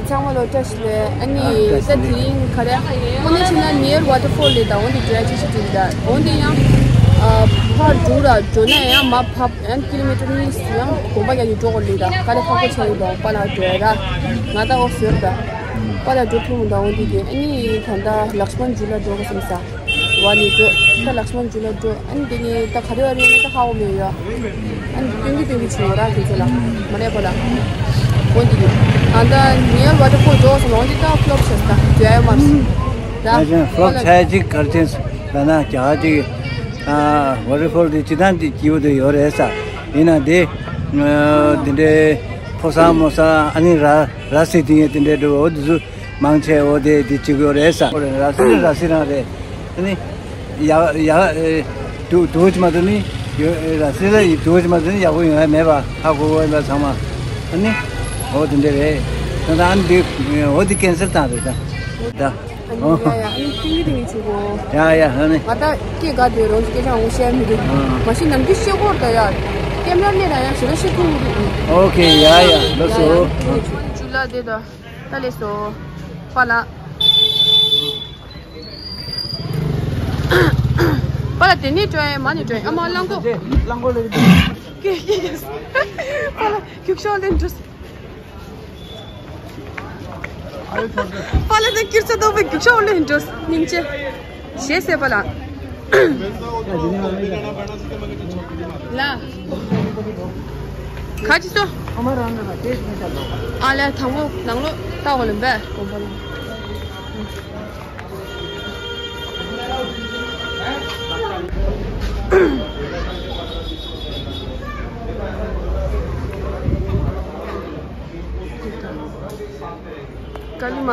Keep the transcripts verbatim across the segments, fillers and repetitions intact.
ཚང་མ་ལོ་བཀྲ་ཤིས་བདེ་ལེགས། ཨ་ནི་ད་དེ་རིང་ག་རེ་དངོས་གནས་བྱས་ན་near waterfall་རེད། ད་འོ་འདི་འགྲོ་ཡ་ཅི་ཞིག་འདུག་ད་འོ་འདི་ཡང་ཨ་ཕར་འགྲོ་ར་འགྲོ་ན་ཡང་མ་ཕབ་ཡང་ཀི་ལོ་མི་ཊར་གཉིས་སུ་ཡང་གོམ་པ་རྒྱག་གི་འགྲོ་དགོས་རེད། ད་དཀའ་ལས་ཁག་པོ་ཆགས་ཡོད། ད་པཱ་ལགས་འགྲོ་ཡ་ད་ང་ད་ཨོ་ཟེར་ད་པཱ་ལགས་འགྲོ་ཐུབ་མི་འདུག་འོ་འདི་གི་ཨ་ནི་ད་ད་ལགས་མན་ཇུ་ལ་འགྲོ་དགོས་བསམ་ས། བ་ནི་འགྲོ། ད་ལགས་མན་ཇུ་ལ་འགྲོ། ཨ་ནི་དེ་ནི་ད་ག་རེ་བ་རེད་ད་ཧ་གོ་མེད་ཡ། ཨ་ནི་སྟོན་གྱི་སྟོན་གྱི་བྱུང་བ་ར་ཁྱེད་ཚོ་ལ་མ་རེད་པ་ལ། འོ་འདི་གི་ཨ་ད་near waterfall་འགྲོ་སོང་། འོ་འདི་ད་ཕློབ་བྱས་ད་འགྲོ་ཡ་མ་རེད། ད་ཨ་ཅང་ཕློབ་ཆ་ཡ་ཅིག་གར་ཅན་ལ་ན་རྒྱ་ཅིག་ཨ་waterfall་དེ་ཅི་ད་འདི་སྐྱིད་པོ་དེ་ཡོད་རེད་ས། ཡིན་ན་དེ་འདི་འདྲའི་ཕོ་གསར་མོ་གསར་ཨ་ནི་ར་ར་སི་དེ་ངས་དེ་འདྲའི་འགྲོ་འོ་དེ་ཚོ། མང་ཆེ་འོ་དེ་དེ་གཅིག་ཡོད་རེད་ས། འོ་རེད། ར་སི་ར་སི་རང་རེད། ཨ་ནི་ཡག་ཡག་ཨེ་དུ་དུ་ཅི་མ་དུ་ནི་ཡོད། ར་སི་ལ་ཡི་དུ་ཅི་མ་དུ་ནི་ཡག་པོ་ཡོང་ཡ་མེད་པ་ཧ་གོ་གོ་ཡིན་པ་ཚང་མ། ཨ་ནི་འོ་དེ་འདྲ་རེད། ད་ད་ཨ་ནི་འདི་འོ་དེ་ཀན་སལ་བཏང་རེད་ད། ད་ཨ་ནི་ཡ་ཡ་ཨ་ནི་ཏིང་གི་ཏིང་གི་བྱེད་གོ། ཡ་ཡ་ཨ་ནི་ང་ད་སྐད་ག་དེ་རོང་སྐད་ཆ་ངོ་བཤད་མི་འདུག་མ་གཞི་ནམ་རྒྱུན་བཤད་གོ་ད་ཡ། ཀེམ་ར་ནས་ད་ཡ་ཞེ་དྲག་བཤད་ཐུབ་མི་འདུག་ཨོ་ཁེ། ཡ་ཡ་ལགས་སོ། ཇུ་ལ་དེ་ད། ད་ལེ་སོ། པཱ་ལགས། པཱ་ལགས་དེ་ནས་འགྲོ་ཡ་མ་ནས་འགྲོ་ཡ་ཨ་མ་གླང་གོ། གླང་གོ་ལ་ཡིན། ཀེ་ཀེ་ཀེ། པཱ་ལགས་རྒྱུག་ཤོག་ལེན་འགྲོ། པཱ་ལགས་ད་ཀིར་ཚ་ཏོག་པའི་རྒྱུག་ཤོག་ལེན་འགྲོ། སྙིང་རྗེ། ཞེས་ཟེར་པཱ་ལགས། ལ། ག་ཅི་སོ། ཨ་ལས་དང་པོ་ནང་ལོགས་ལྟ་བ་ལ་འབད་དགོངས་པ་ལ། ཀ་ལི་མ།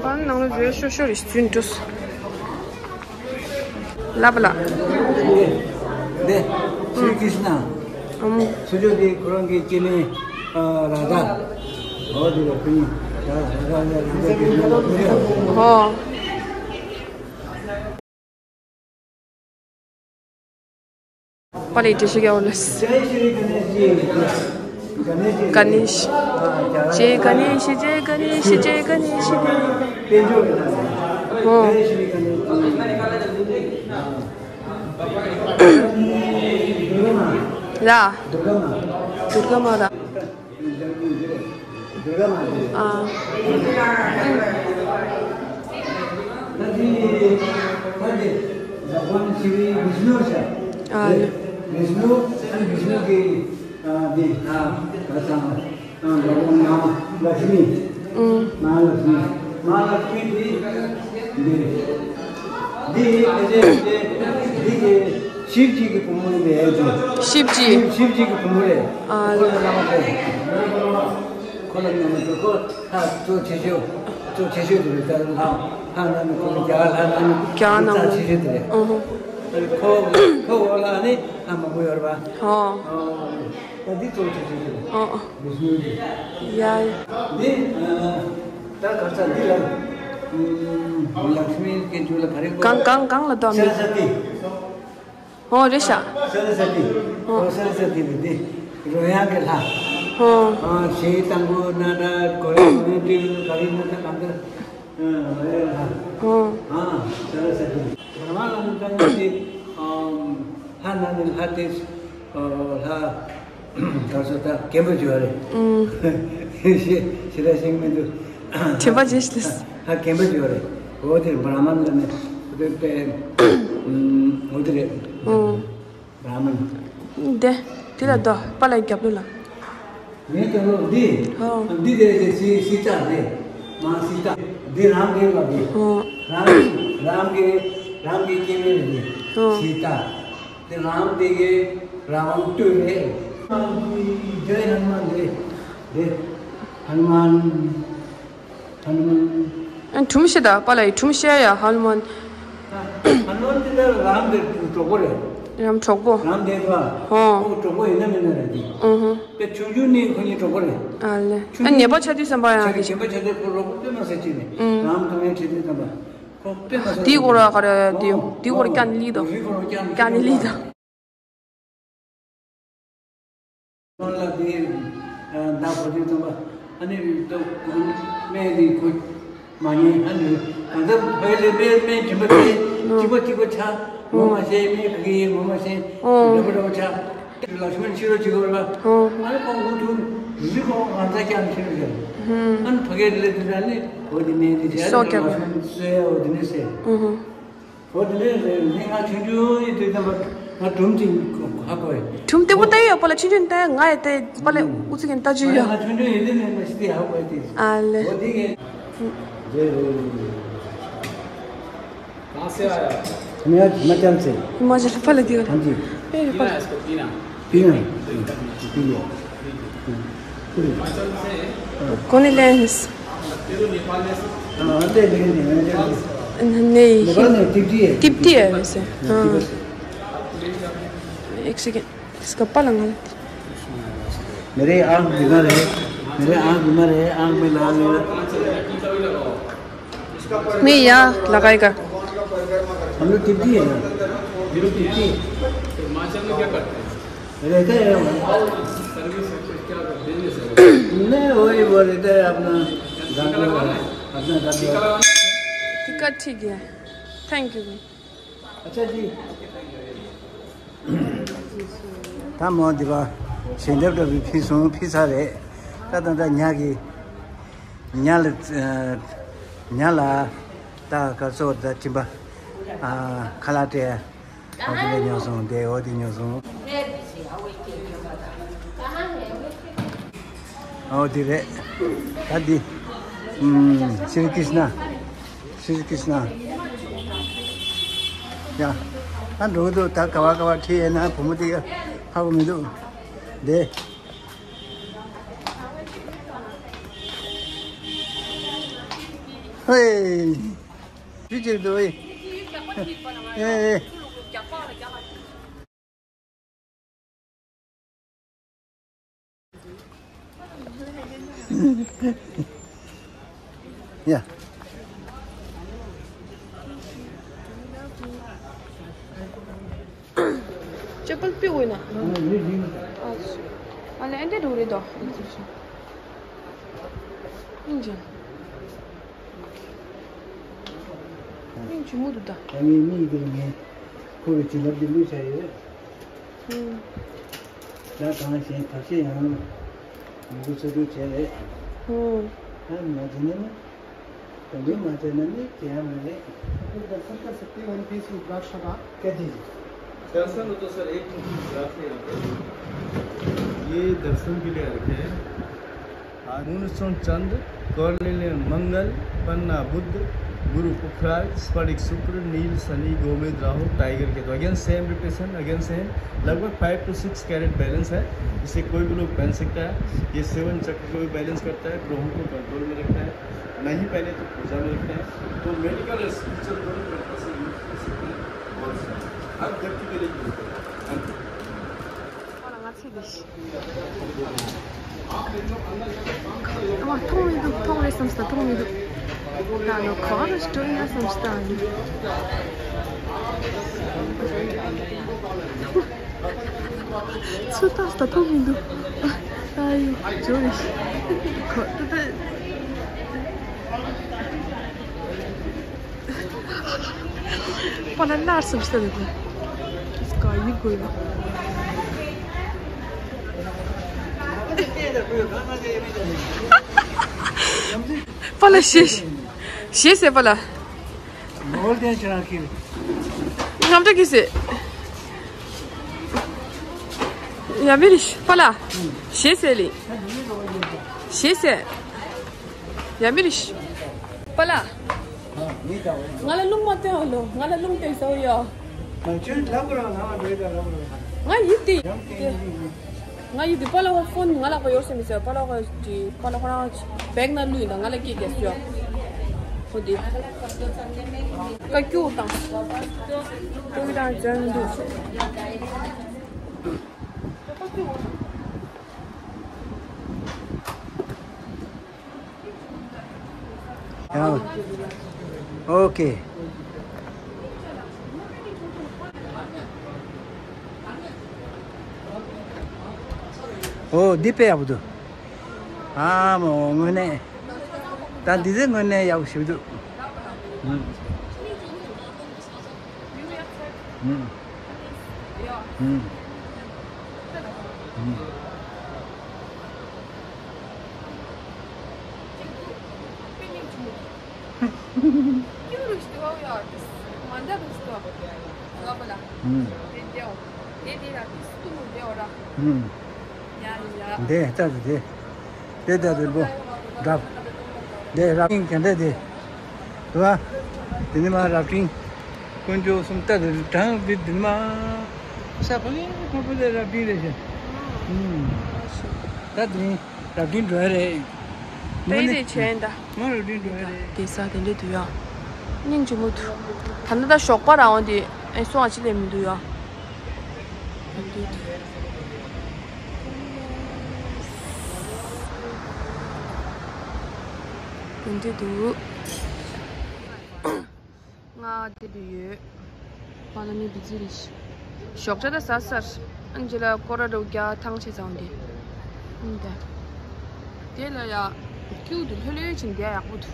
པང་ནང་ལ་རེ་ཤོ་ཤོ་རེ་ཞིག་འཛུལ་འགྲོ། ལབ་ལ། འདི། ཤྲི་ཀྲིཤ་ན། ཨམ། སུ་ཇོ་དེ་ཁོ་རང་གི་སྐྱེ་དམན་རཱ་དྷ། འོ་དེ་ལ་ཕུལ། རཱ་དྷ་རཱ་དྷ་རཱ་དྷ་དེ་ལ་ཕུལ། ཧོ། པཱ་ལགས་བཀྲ་ཤིས་རྒྱལ་པོ་ལགས། གནེཤ། ཇེ་གནེཤ་ཇེ་གནེཤ་ཇེ་གནེཤ། ཨོ། ར། དུརྒ་མ་ར། ཨ། ཨ། ཨང་། འདི་ཕལ་ཆེར་འདི་འདི་ཤིབ་ཇི་གི་བུ་མོ་རེད། ཤིབ་ཇི། ཤིབ་ཇི་གི་བུ་མོ་རེད། ཨ། ཁོ་ལ་བླ་མ་དེ། ཁོ་ལ་བླ་མ་དེ་ཁོ་ལ་གཙོ་ཆེ་ཤོས། གཙོ་ཆེ་ཤོས་དེ་རེད། ད་ལྷ་ལྷ་ན་ནི་ཁོ་ལ་རྒྱ་ལྷ་ན་ནི་རྒྱ་ན་རྩ་ཆེ་ཤོས་དེ་རེད། ཨོ་ཧོ། ཁོ་ཁོ་འོག་ལ་ནི་ལྷ་མང་པོ་ཡོད་རེད་པ། ཨོ། ད་འདི་གཙོ་ཆེ་ཤོས་དེ་རེད། ཨོ། བིཤནུ་གི། ཡ་ཡ། འདི་ད་ག་ས་འདི་ལ་ལགས་མི་གི་མཇུག་ལ་ག་རེ། གང་གང་གང་ལ་འདོགས་མི། སར་སྭ་ཏི། ཨོ་རེད་ཤག་སར་སྭ་ཏི། ཨོ། ཨོ་སར་སྭ་ཏི་ནི་འདི་རོལ་དབྱངས་ཀྱི་ལྷ། ཨོ། ཨ་ཞེས་དང་པོ་ན་ད་གོ་ཡ་གོ་ཡ་ཏི་ག་རེ་ན་ད་གང་ལྟར་རོལ་དབྱངས་ལྷ། ཨོ། ཨ་སར་སྭ་ཏི། བྷ་ར་མ་ལ་ནི་ད་ནི་ཏི། ཨ་ལྷ་ན་ནི་ལྷ་ཏི། ཨ་ལྷ། ག་སོ་ད་རྒན་པོ་ཅིག་ཡོད་རེད། ཨུམ། ཞེ་ཞེ་དྲག་ཤེས་ཀྱི་མི་འདུག་དྲན་པ་བརྗེད་ཤི་ལས། ཧ་རྒན་པོ་ཅིག་ཡོད་རེད། འོ་དེ་བྷ་ར་མ་ལ་ནི་དེ་དེ་ཨུམ་འོ་དེ་རེད། ཨུམ། བྷ་ར་མ་ལ། དེ་དེ་ལ་དོ་པཱ་ལགས་རྒྱབ་ལོགས་ལ། ངས་ཀྱང་ལོ་འདི་ཨོ། འདི་དེ་དེ་སི་སི་ཏ་རེད། མ་སི་ཏ། འདི་རང་རེད་པ་འདི། ཨོ། རང་རང་གི་རང་གི་སྐྱེ་དམན་རེད། ཨོ། སི་ཏ། དེ་རང་དེ་གའི་རང་དབང་ལྟོས་རེད། ཨ་ནི་ཇའི་ཧ་ནུ་མན་རེད། རེད། ཧ་ནུ་མན། ཧ་ནུ་མན། ཨ་ཁྲུམ་ཤེས་ད་པཱ་ལགས་ཁྲུམ་ཤེས་ཡ་ཧ་ནུ་མན། ཧ་ནུ་མན་དེ་ད་རང་གི་གྲོགས་པོ་རེད། རང་གྲོགས་པོ། རང་དེ་ད་ཧོ། ཁོ་གྲོགས་པོ་ཡིན་ན་མིན་ན་རེད་དེ། ཨུ་ཧུ། དེ་ཆུང་ཆུང་ནས་ཁོ་གཉིས་གྲོགས་པོ་རེད། ཨ་ལེ། ཨ་ཉེས་པ་ཆགས་དུས་བསམ་པ་ཡང་དེ་ཆགས་ཉེས་པ་ཆགས་དུས་ཁོ་རོགས་པ་དཔེ་མ་སྲིད་ཅིག་ནས། ཨུ། རང་དང་ངའི་འཕྲད་དུས་བསམ་པ། དེའི་སྐོར་ལ་ག་རེ་དེའི་སྐོར་ཀྱང་ལི་དང་། ཀྱང་ལི་དང་། ལ་དེ་ ཟླ་གོ་དུས་ཙམ་པ་ཨ་ནི་ཏོ་སྨན་དེ་ཁོ་མ་ཉན། ཨ་ནི་གང་ལྟར་བོད་ལས་སྨན་སྨན་སྦྱིན་པ་དེ་གཅིག་པ་གཅིག་པ་ཆགས། ངོ་མ་ཤེས། སྨན་ག་གི་ངོ་མ་ཤེས། རེ་བ་རེ་བ་ཆགས། ལག་ཤུན་ཕྱི་རོལ་གྱི་སྐོར་ལ། ཨོ། ཨ་ནི་ཁོང་དབུ་ཐུག་རི་ཁོང་ང་ཚ་ཀྱང་ཕྱི་རོལ་ཞིག་ཨ་ནི་ཕ་གའི་ལས་དེ་འདྲ་ནི་འོ་དེ་ནས་དེ་བྱས་སོ་ཀྱང་ལག་ཤུན་གསོས་ཡ་འོ་དེ་ནས་ཟེར། ཨུ་ཧུ། འོ་དེ་ནས་ནི་ང་ཆུང་ཆུང་ཡིན་དུས་ཙམ་པ་ང་སྒྲུང་ཅིག་ཧ་གོ་ཡ། སྒྲུང་བདེ་པོ་བལྟས་ཡོད་པ་ལ་ཆུང་ཆུང་བལྟས་ང་ཡི་དེ་པ་ལས་ཨུ་ཚུགས་ཀྱིན་ལྟ་རྒྱུ་ཡོད། ང་ཆུང་ཆུང་ཡིན་དུས་ནས་ང་ཤི་དེ་ཧ་གོ་ཡ་དེ། ཨ་ལེ། འོ་དེ་གས། कहाँ से आया? मैं हिमाचल से। हिमाचल से पहले दिया। हाँ जी। ए, पीना है इसको, पीना। पीना। P low. हिमाचल से। कौन है लेंस? तेरे नेपाल में से? हाँ, आते हैं, लेकिन नहीं, नहीं, नेपाल नहीं। नहीं, तिब्बती है। तिब्बती है वैसे। हाँ, हाँ। तिब्बत से। एक सेकंड, इसका पलंग है। मेरे आँख बीमार है, मेरे आँख बीमार है, आँख में लगा लो। मैं यहाँ लगाएगा। हम लोग तिब्बती है ना, हम लोग तिब्बती है। हिमाचल में क्या करते हैं? रहते हैं हम। सर्विस क्या, बिजनेस है? नहीं, वही वो रहता है अपना, अपना धंधा। टिकट ठीक है। Thank you. अच्छा जी। ད་མོ་འདི་པ་ཞལ་འདེབས་འདྲ་བའི་ཕུལ་སོང་། ཕུལ་ཚར་རེད། ད་ད་ད་ཉ་གི་ཉ་ལ་ཉ་ལ་ད་ག་ཚོད་ད་སྦྱིན་པ་ཨ་ཁ་ལག་སྤྲད། འོ་དེ་ལས་ཉོ་སོང་། དེ་འོ་དེ་ཉོ་སོང་། འོ་དེ་རེད། ད་འདི་ཨམ། ཤྲི་ཀྲིཤ་ན། ཤྲི་ཀྲིཤ་ན། ཡ། ད་འགྲོ་གི་འདུག་ད་ག་བ་ག་བ་ཁྲིད་ཡས་ན་བུ་མོ་དེ་ཧ་གོ་མི་འདུག་དེ། ཧེ། ཅི་ཅིག་འདུག་ཨེ། ཨེ། ཡ། चप्पल पे हुई ना। आज। अले एंडे ढूंढे दो। इंजन। ཨིན་ཇི་མོ་འདུག་ད། ད་ངའི་མིག་དེ་ངས་ཁོ་གི་བྱིན་རླབས་ཀྱིས་བསླུས་བྱས་ཡོད། ཧུམ། ད་གང་གཞན་ཐབས་ཤེས་ཡང་མི་འདུག་ཚོད་འདུག་བྱས་རེད། ཧུམ། ད་མ་བྱས་ན་ནི། དོན་འགྲུབ་མ་བྱས་ན་ནི་བྱེད་ཡ་མ་རེད། फिर दर्शन कर सकते हैं वन पीस रुद्राक्ष का। क्या चीज़? दर्शन हो तो सर एक रुद्राक्ष है यहाँ पे। ये दर्शन के लिए रखे हैं। मूनस्टोन चंद्र, कॉर्नेलियन मंगल, पन्ना बुध, गुरु पुखराज, स्फटिक शुक्र, नील शनि, गोमेद Rahu, tiger Ketu. Again same repetition, again same. लगभग five two six carat balance है, इसे कोई भी लोग पहन सकता है। ये सेवन चक्र को भी बैलेंस करता है, ग्रहों को कंट्रोल में रखता है। नहीं पहने तो पूजा में रखते हैं। तो मेडिकल और स्पिरिचुअल दोनों पर्पस से यूज़ कर सकते हैं। बहुत अच्छा है। हर व्यक्ति के लिए यूज़ करते हैं। ང་ཚོ་འདི་ཤི། ཨ་མ་མཐོང་མི་འདུག་མཐོང་རེད་བསམ་སྟེ་མཐོང་མི་འདུག་ད་ནི་ག་བ་ལ་སྤྲོ་ཡ་བསམ་སྟེ། ཚུར་ལྟ་སྟེ་མཐོང་མི་འདུག་ཨ་ཡོ་ཇོ་རེ་ཤི་གོ་ཏུ་ཏུ། པ་ལ་ལར་སུ་ཤི་ཏ་ལ་གོ། སྐ་ཡི་གོ་ཡ། པ་ལ་ཤེས། ཤེས་ཟེར་པ་ལ། ངོ་བོ་ལྡན་ཁྱེད་རང་གིས། ངམ་ཏྲ་གིས་ཟེར། ཡ་མི་རི་ཤི་པ་ལ། ཤེས་ཟེར་ལི། ཤེས་ཟེར། ཡ་མི་རི་ཤི། པ་ལ། ང་ལ་རླུང་མ་བསྟན་ཨ་ལོ། ང་ལ་རླུང་བསྟན་ཟེར་ཡོ། ང་ཡིད་དེ། ང་ཡིད་དེ་པ་ལ་ཧོ་ཕོན་ང་ལག་པ་ཡོར་སེ་མི་ཟེར། པ་ལ་ཧོ་ཅི་པ་ལ་ཧོ་རང་བེག་ན་ལུས་ད་ང་ལ་སྐྱེ་རྒྱ་སུ་ཡོ། ཧོ་དེ་ཀ་ཀྱུ་དང་ཀྱུ་དང་ཅན་དུ་ཡང་། ཨོ་ཁེ། ཨོ་འདི་དཔེ་ཡག་པོ་འདུག་ཨ་མོ་དངོས་གནས། ད་འདི་ཚེ་དངོས་གནས་ཡག་པོ་ཞིག་འདུག་ཨུམ། ཨུམ། ཨུམ། ཨུམ། ཨུམ། འདི་ལྟ་དུ་འདི། འདི་ལྟ་དུ་བོ། འདྲ། འདི་རབ་ཡིན་གན་འདྲ་འདི། དུ་བ། འདི་ནི་མ་རབ་ཏིང་། དཀོན་མཆོག་གསུམ་ལྟ་དུ་གྲངས་འདི་འདི་མ། ས་ཕ་ལེ་ཕ་ཕ་ལེ་རབ་ཏིང་རེད་ཤག་ཨུམ། ད་འདི་ནི། རབ་འབྲིང་འགྲོ་ཡ་རེད། དཔེ་དེ་བྱས་ད། མ་རབ་འབྲིང་འགྲོ་ཡ་རེད། དེ་ས་དེ་འདྲས་འདུག་ཡ། སྙིང་རྗེ་མོ་འདུག་ད་ནི་ད་ཞོགས་པ་རང་དབང་དེ་ཨེ་སོང་ཨ་ཅི་ལས་མི་འདུག་ཡ། དེ་འདྲས་འདུག་ང་དེ་དུ་ཡོད། པ་ལ་ནི་བི་ཛི་རེད། ཞོགས་ཇ་ད་ཟ་ཟར། ཨན་ཇི་ལ་ཀོ་ར་རུ་རྒྱ་ཐང་ཆེ་ཚང་དེ། ཨིན་ད། དེ་ལ་ཡ། ཀྱུ་དུ་ལྷོད་ལྷོད་ཕྱིན་དེ་ཡག་པོ་འདུག་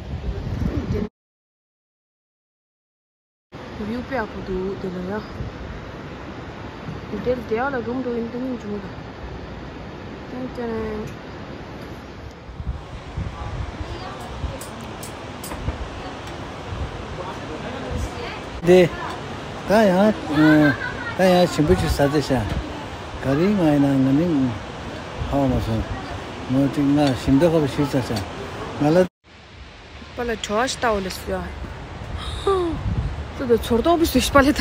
བིའུ་དཔེ་ཡག་པོ་འདུག་དེ་ལ་ཡ། དེ་ལ་དེ་ཡ་ལ་རུམ་རུ་ཡིན་དུ་མིན་བྱུང་ད། ཏན་ཏན། འདི། ད་ཡང་། ད་ཡང་ཞིམ་པོ་ཅིག་ཟ་ཚེ་ཤ། ག་རེ་ང་ཡིན་ན་ང་ནི་ཧ་བ་མ་སོང་། ངོ་ཅིག་ང་ཞིམ་འདོད་ཁ་བ་ཞིག་ཟ་ཤ། ང་ལ། པ་ལ་བྲོ་བ་ཞིག་ལྟ་བ་ལ་སུ་ཡ། ཏུ་ཏུ་ཚོར་ཏོག་པི་སུ་ཞིག་པ་ལ་ད།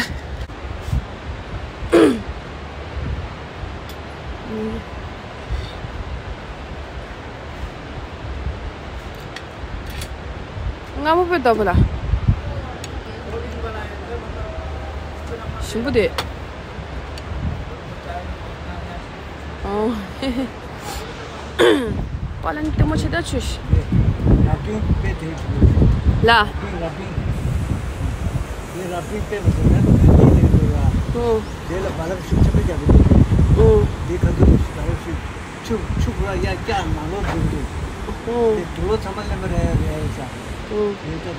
སྔ་མོ་པོའི་ལྟ་བུ་ལ། ཞིམ་པོ་དེ། ཨོ། པ་ལན་ལྟད་མོ་ཆེ་ད་ཆུ་ཤི། རབ་བརྟན་དཔེ་དེ་ལ། རབ་བརྟན། དེ་རབ་བརྟན་དཔེ་མ་ཟེར་ན་དེ་དེ་རེད་འདུག་ཨ། ཨོ། དེ་ལ་བ་ལབ་ཤུགས་ཆེན་པོ་རྒྱབ་ཀྱི་འདུག་ཨོ། དེ་ག་འདུག་ཟླ་བ་ཤུགས། ཆུ་ཆུ་བུ་ལ་ཡ་སྐྱ་ནང་ལོག་འཛུལ་འདུག་ཨོ། དེ་དུག་ལོག་ཚང་མ་ལེན་པ་རེད་རེད་ས། ཨོ། རེད་ད་ད།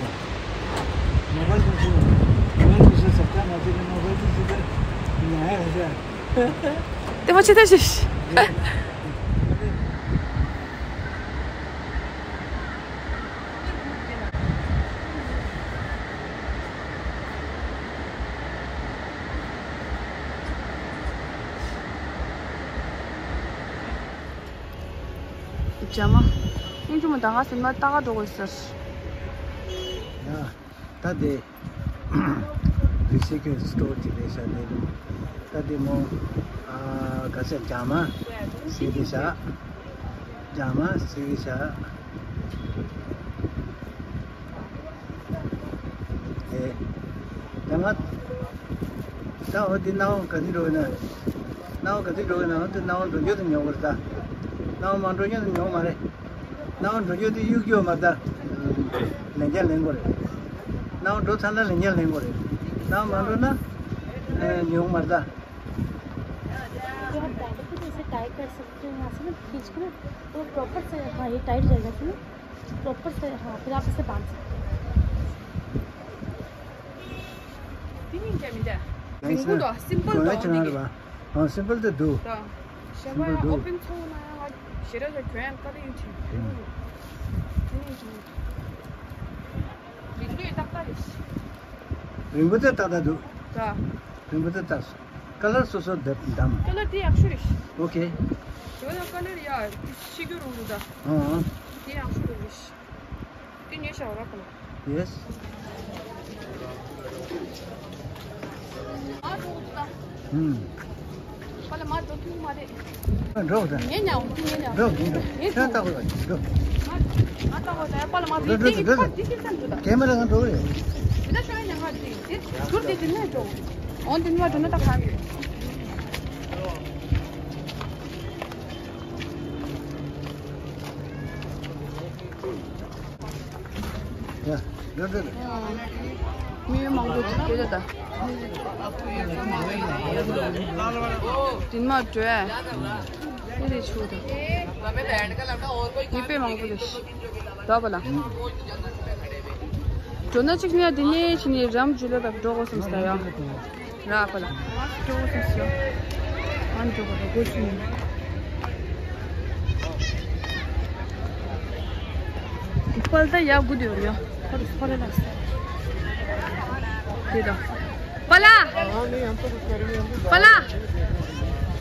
མོ་བལ་ཏུ་སུ། མོ་བལ་ཏུ་སུ་ཟབ་ཆ་མ་བྱེད་ན་མོ་བལ་ཏུ་སུ་དེ་ཉ་ཡ་རེད་ས། དེ་མ་བྱེད་ད་ཤི། རྒྱ་མ། སྙིང་རྗེ་མོ་ད་ག་སེམས་ལ་ལྟ་ག་འགྲོ་དགོས་ཟེར། ཡ། ད་དེ། རི་སི་ཀེ་སི་ཊོར་ཅིག་རེད་ཤག་དེ་རུ། ད་དེ་མོ། ཨ་ག་ཟེར་རྒྱ་མ། ཟེར་གི་ཤག་རྒྱ་མ་ཟེར་གི་ཤག་ཨེ། ད་ང་། ད་འོ་དེ་སྣང་བ་ག་ཚོད་འགྲོ་གི་ན། སྣང་བ་ག་ཚོད་འགྲོ་གི་ན་འོ་དེ་སྣང་བ་འགྲོ་རྒྱུ་དེ་ཉོ་གི་རེད་ད། སྣང་བ་མ་འགྲོ་རྒྱུ་དེ་ཉོ་གི་མ་རེད། སྣང་བ་འགྲོ་རྒྱུ་དེ་གཡུག་རྒྱུ་མ་རེད་ད། ལན་ཆ་ལེན་དགོས་རེད། སྣང་བ་འགྲོ་ཚར་ན་ལན་ཆ་ལེན་དགོས་རེད། སྣང་བ་མ་འགྲོ་ན། ཨེ་ཉོ་གི་མ་རེད་ད། आप पैकेट को जैसे टाई कर सकते हो, यहाँ से ना खींच कर वो प्रॉपर से, हाँ, ये टाइट रहेगा, सुनो, प्रॉपर से, हाँ, फिर आप इसे बांध सकते हो। དེ་ནི་འདྲ་མི་འདྲ། རིང་པོ་འདུག་སིམ་པལ་འདུག་འདི་གི། ཨ་སིམ་པལ་དེ་འདུག་ད། ཞེ་པ་ཡང་ཨོ་པན་ཚོགས་ན་ཡང་ཞེ་ར་ར་གྱོན་ཡང་ཀ་ལ་ཡུ་ཆེ། དེ་ནི་འདྲ་མི་འདྲ། རིང་པོ་ཡི་ཏག་ཏག་རེད། རིང་པོ་དེ་ཏག་ཏག་འདུག་ད། རིང་པོ་དེ་ཏག་སོང་། ཀ་ལར་སོ་སོ་བདམས། ཀ་ལར་དེ་ཡག་ཤོས་རེད། ཨོ་ཁེ། དེ་བ་ཡང་ཀ་ལར་ཡ་ཤི་རྒྱུ་རུ་རུ་ད། ཨང་། དེ་ཡག་ཤོས་རེད། དེ་ཉོས་ཤག་ར་ཀ་ལར། ཡེས། ཨ་འགྲོ་འདུག་ད། ཧུམ། ཀ་ལར་མ་འགྲོ་ཐུབ་མ་རེད། འགྲོ་ད། ངས་ཉལ་འོང་དེ་ངས་ཉལ། འགྲོ་འགྲོ་འགྲོ། ངས་ཁྱེད་ལྟ་དགོས་ལ་འགྲོ། ང་ང་ལྟ་དགོས་ད་ཡ་པ་ལ་མ་འགྲོ། འགྲོ་འགྲོ་འགྲོ། དེ་ཁ་དེ་ཁྱེད་ཚང་འགྲོ་ད། གས་མ་ར་ང་འགྲོ་རེད། དེ་ད་ཤོ་ཡ་ཉ་ང་དེ་དེ་འགྲོ་དེ་དེ་ནས་འགྲོ། འོན་ཏེ་ནི་མ་འགྲོ་ན་ད་ག་རེད། ཡ། མི་མང་པོ་ཅིག་སྐད་ཆ་ད། དེ་མ་འགྲོ་ཨ། དེ་ལས་ཆུ་ད། མི་དཔེ་མང་པོ་རེད། ད་བ་ལ། འགྲོ་ན་གཅིག་ནས་འདི་ནས་ཕྱིན་ནས་རམ་ཇུ་ལ་བབ་འགྲོ་དགོས་བསམ་སྟེ་ཡ། ར་བ་ལ། འགྲོ་དགོས་བསམ་སོ། ཨ་འགྲོ་དགོས་དགོས་ཤིང་། པལ་ད་ཡ་གུ་དེ་ཡོད་ཡ། ཧོ་རི་ཧོ་རི་ལ། དེ་ད། པ་ལ། པ་ལ།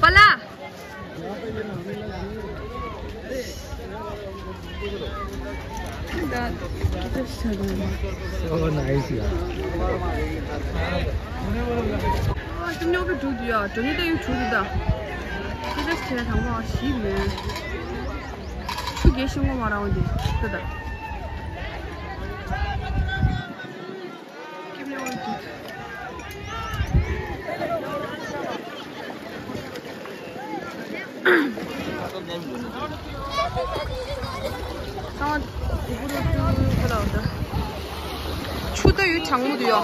པ་ལ། So nice, yeah. ཨ་ཅི་ཉོ་གི་འགྲོ་དུས་ཡ། འགྲོ་ནི་ད་ཡུ་འགྲོ་དུས་ད། ཁྱེད་རེ་ཆེ་དང་པོ་ཞིག་མེད། ཆུ་རྒྱས་ཤིང་ངོ་མ་རང་འདི་ད་ད། Give me one, please. ཆུ་ད་ཡོད་གྲང་མོ་འདུག་ཡོ།